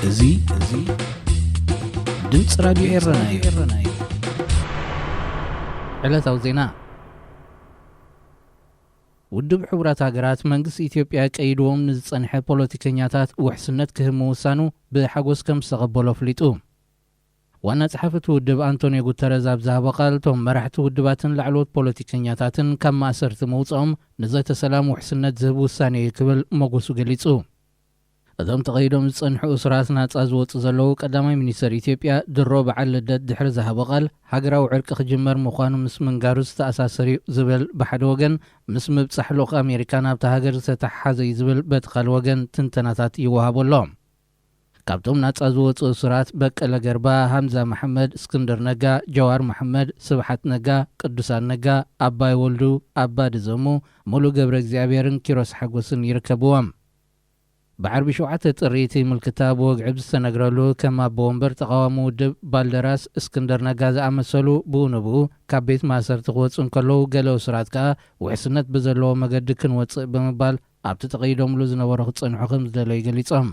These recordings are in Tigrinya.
እዚ እዚ ድምፂ ራዲዮ ኤረና እዩ። ዕለታዊ ዜና። ውድብ ሕቡራት ሃገራት መንግስቲ ኢትዮጵያ ቀይድዎም ንዝጸንሐ ፖለቲከኛታት ውሕስነት ክህብ ምውሳኑ ብሓጎስ ከም ዝተቐበሎ ኣፍሊጡ። ዋና ጸሓፊ እቲ ውድብ ኣንቶኒዮ ጉተረዝ ኣብ ዝሃቦ ቃል፣ እቶም መራሕቲ ውድባትን ላዕለዎት ፖለቲከኛታትን ካብ ማእሰርቲ ምውጽኦም ንዘተ ሰላም ውሕስነት ዝህብ ውሳኔ እዩ ክብል መጎሱ ገሊጹ። እቶም ተቐይዶም ዝጸንሑ እሱራት ናጻ ዝወጹ ዘለዉ ቀዳማይ ሚኒስተር ኢትዮጵያ ድሮ በዓል ልደት ድሕሪ ዝሃቦ ቃል፣ ሃገራዊ ዕርቂ ክጅመር ምዃኑ ምስ ምንጋሩ ዝተኣሳሰር እዩ ዝብል ብሓደ ወገን፣ ምስ ምብጻሕ ልኡኽ ኣሜሪካ ናብታ ሃገር ዝተተሓሓዘ እዩ ዝብል በቲ ካልእ ወገን ትንተናታት ይወሃቦ ኣሎ። ካብቶም ናጻ ዝወጹ እሱራት በቀለ ገርባ፣ ሃምዛ መሓመድ፣ እስክንድር ነጋ፣ ጀዋር መሓመድ፣ ስብሓት ነጋ፣ ቅዱሳን ነጋ፣ ኣባይ ወልዱ፣ ኣባዲ ዘሙ፣ ሙሉ ገብረ እግዚኣብሔርን ኪሮስ ሓጎስን ይርከብዎም። ብዓርቢ ሸውዓተ ጥሪ እቲ ምልክታ ብወግዒ ዝተነግረሉ ከም ኣቦ ወንበር ተቓዋሚ ውድብ ባልደራስ እስክንድር ነጋ ዝኣመሰሉ ብኡ ንብኡ ካብ ቤት ማእሰርቲ ክወጹ እንከለዉ፣ ገለ እሱራት ከኣ ውሕስነት ብዘለዎ መገዲ ክንወጽእ ብምባል ኣብቲ ተቐይዶምሉ ዝነበሩ ክጸንሑ ከም ዝደለዩ ገሊጾም።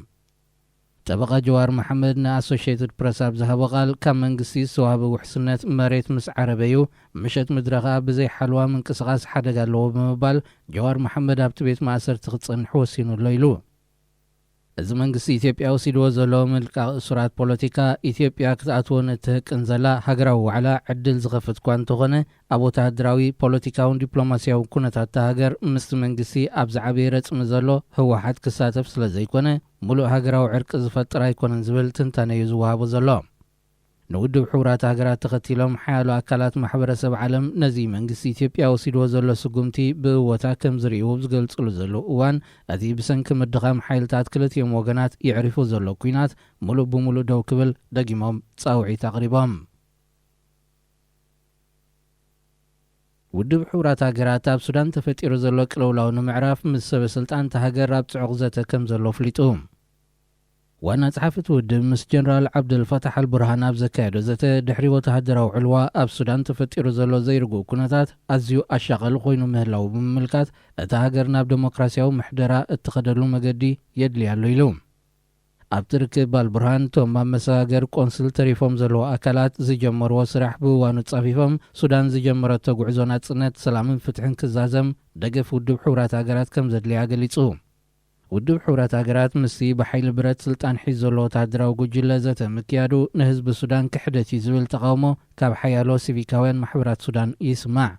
ጠበቓ ጀዋር መሓመድ ንኣሶሽየትድ ፕረስ ኣብ ዝሃቦ ቃል፣ ካብ መንግስቲ ዝተዋህበ ውሕስነት መሬት ምስ ዓረበ እዩ፣ ምሸት ምድረ ከኣ ብዘይ ሓለዋ ምንቅስቓስ ሓደጋ ኣለዎ ብምባል ጀዋር መሓመድ ኣብቲ ቤት ማእሰርቲ ክጸንሕ ወሲኑ ኣሎ ኢሉ። እዚ መንግስቲ ኢትዮጵያ ወሲድዎ ዘሎ ምልቃቕ እሱራት ፖለቲካ፣ ኢትዮጵያ ክትኣትዎ ንትህቅን ዘላ ሃገራዊ ዋዕላ ዕድል ዝኸፍት እኳ እንተኾነ፣ ኣብ ወተሃደራዊ፣ ፖለቲካውን ዲፕሎማስያውን ኩነታት እታ ሃገር ምስቲ መንግስቲ ኣብ ዝዓበየ ረጽሚ ዘሎ ህወሓት ክሳተፍ ስለ ዘይኮነ፣ ሙሉእ ሃገራዊ ዕርቂ ዝፈጥር ኣይኮነን ዝብል ትንታነ እዩ ዝወሃቦ ዘሎ። ንውድብ ሕቡራት ሃገራት ተኸቲሎም ሓያሎ ኣካላት ማሕበረሰብ ዓለም ነዚ መንግስቲ ኢትዮጵያ ወሲድዎ ዘሎ ስጉምቲ ብእወታ ከም ዝርእይዎ ኣብ ዝገልጽሉ ዘለዉ እዋን፣ እቲ ብሰንኪ ምድኻም ሓይልታት ክልቲኦም ወገናት የዕሪፉ ዘሎ ኲናት ሙሉእ ብሙሉእ ደው ክብል ደጊሞም ጻውዒት ኣቕሪቦም። ውድብ ሕቡራት ሃገራት ኣብ ሱዳን ተፈጢሩ ዘሎ ቅልውላው ንምዕራፍ ምስ ሰበ ስልጣን እታ ሃገር ኣብ ጽዑቕ ዘተ ከም ዘሎ ኣፍሊጡ። ዋና ጸሓፊ እቲ ውድብ ምስ ጀነራል ዓብደል ፋታሕ ኣልቡርሃን ኣብ ዘካየዶ ዘተ፣ ድሕሪ ወተሃደራዊ ዕልዋ ኣብ ሱዳን ተፈጢሩ ዘሎ ዘይርጉእ ኩነታት ኣዝዩ ኣሻቓሊ ኮይኑ ምህላዉ ብምምልካት፣ እታ ሃገር ናብ ደሞክራስያዊ ምሕደራ እትኸደሉ መገዲ የድልያ ኣሎ ኢሉ። ኣብቲ ርክብ ኣልቡርሃን፣ እቶም ኣብ መሰጋገሪ ቆንስል ተሪፎም ዘለዉ ኣካላት ዝጀመርዎ ስራሕ ብእዋኑ ጻፊፎም፣ ሱዳን ዝጀመረቶ ጉዕዞ ናጽነት፣ ሰላምን ፍትሕን ክዛዘም ደገፍ ውድብ ሕቡራት ሃገራት ከም ዘድልያ ገሊጹ። ውድብ ሕቡራት ሃገራት ምስቲ ብሓይሊ ብረት ስልጣን ሒዙ ዘሎ ወተሃደራዊ ጉጅለ ዘተ ምክያዱ ንህዝቢ ሱዳን ክሕደት እዩ ዝብል ተቓውሞ ካብ ሓያሎ ሲቪካውያን ማሕበራት ሱዳን ይስማዕ።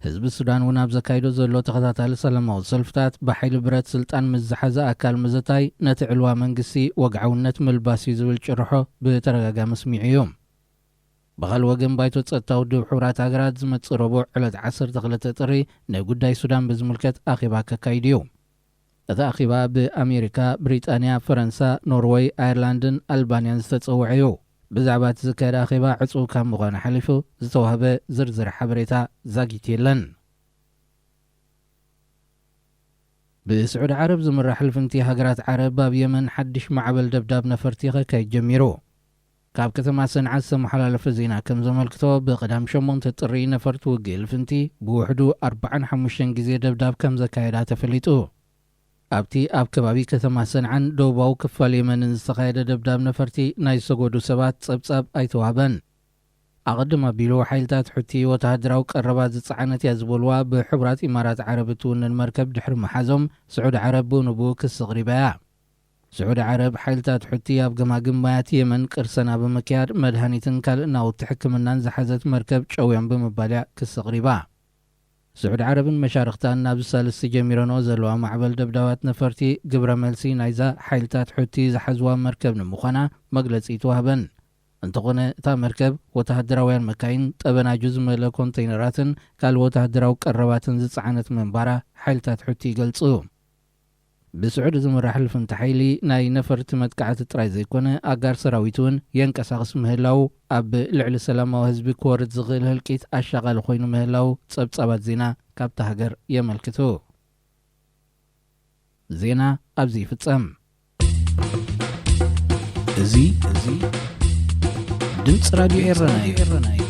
ህዝቢ ሱዳን እውን ኣብ ዘካይዶ ዘሎ ተኸታታሊ ሰላማዊ ሰልፍታት፣ ብሓይሊ ብረት ስልጣን ምስ ዝሓዘ ኣካል ምዝታይ ነቲ ዕልዋ መንግስቲ ወግዓውነት ምልባስ እዩ ዝብል ጭርሖ ብተደጋጋሚ ኣስሚዑ እዩ። ብኻልእ ወገን፣ ባይቶ ጸጥታ ውድብ ሕቡራት ሃገራት ዝመጽእ ረቡዕ ዕለት ዓሰርተ ክልተ ጥሪ ንጉዳይ ሱዳን ብዝምልከት ኣኼባ ከካይድ እዩ። እቲ ኣኼባ ብኣሜሪካ፣ ብሪጣንያ፣ ፈረንሳ፣ ኖርወይ፣ ኣየርላንድን ኣልባንያን ዝተጸውዐ እዩ። ብዛዕባ እቲ ዝካየድ ኣኼባ ዕጹው ካብ ምዃኑ ሓሊፉ ዝተዋህበ ዝርዝር ሓበሬታ ዛጊት የለን። ብስዑዲ ዓረብ ዝምራሕ ልፍንቲ ሃገራት ዓረብ ኣብ የመን ሓድሽ ማዕበል ደብዳብ ነፈርቲ ከካይድ ጀሚሩ። ካብ ከተማ ሰንዓ ዝተመሓላለፈ ዜና ከም ዘመልክቶ፣ ብቐዳም ሸሞንተ ጥሪ ነፈርቲ ውግእ ልፍንቲ ብውሕዱ ኣርባዓን ሓሙሽተን ግዜ ደብዳብ ከም ዘካየዳ ተፈሊጡ። ኣብቲ ኣብ ከባቢ ከተማ ሰንዓን ደቡባዊ ክፋል የመንን ዝተኻየደ ደብዳብ ነፈርቲ ናይ ዝሰጎዱ ሰባት ጸብጻብ ኣይተዋህበን። ኣቐድም ኣቢሉ፣ ሓይልታት ሑቲ ወተሃደራዊ ቀረባት ዝጸዓነት እያ ዝበልዋ ብሕቡራት ኢማራት ዓረብ እትውነን መርከብ ድሕሪ ምሓዞም፣ ስዑዲ ዓረብ ብኡ ንብኡ ክሲ ኣቕሪባ እያ። ስዑዲ ዓረብ፣ ሓይልታት ሑቲ ኣብ ገማግም ማያት የመን ቅርሰና ብምክያድ፣ መድሃኒትን ካልእ ናውቲ ሕክምናን ዝሓዘት መርከብ ጨውዮም ብምባል እያ ክሲ ኣቕሪባ። ስዑዲ ዓረብን መሻርኽታን፣ ናብዚ ሳልስቲ ጀሚረንኦ ዘለዋ ማዕበል ደብዳባት ነፈርቲ፣ ግብረ መልሲ ናይዛ ሓይልታት ሑቲ ዝሓዝዋ መርከብ ንምዃና መግለጺ ኣይተዋህበን። እንተኾነ፣ እታ መርከብ፣ ወተሃደራውያን መካይን፣ ጠበናጁ ዝመልአ ኮንተይነራትን ካልእ ወተሃደራዊ ቀረባትን ዝጸዓነት ምንባራ ሓይልታት ሑቲ ይገልጹ። ብስዑዲ ዝምራሕ ልፍንቲ ሓይሊ፣ ናይ ነፈርቲ መጥቃዕቲ ጥራይ ዘይኮነ፣ ኣጋር ሰራዊት እውን የንቀሳቕስ ምህላዉ፣ ኣብ ልዕሊ ሰላማዊ ህዝቢ ክወርድ ዝኽእል ህልቂት ኣሻቓሊ ኮይኑ ምህላዉ ጸብጻባት ዜና ካብታ ሃገር የመልክቱ። ዜና ኣብዚ ይፍጸም። እዚ፣ እዚ ድምፂ ራዲዮ ኤረና እዩ።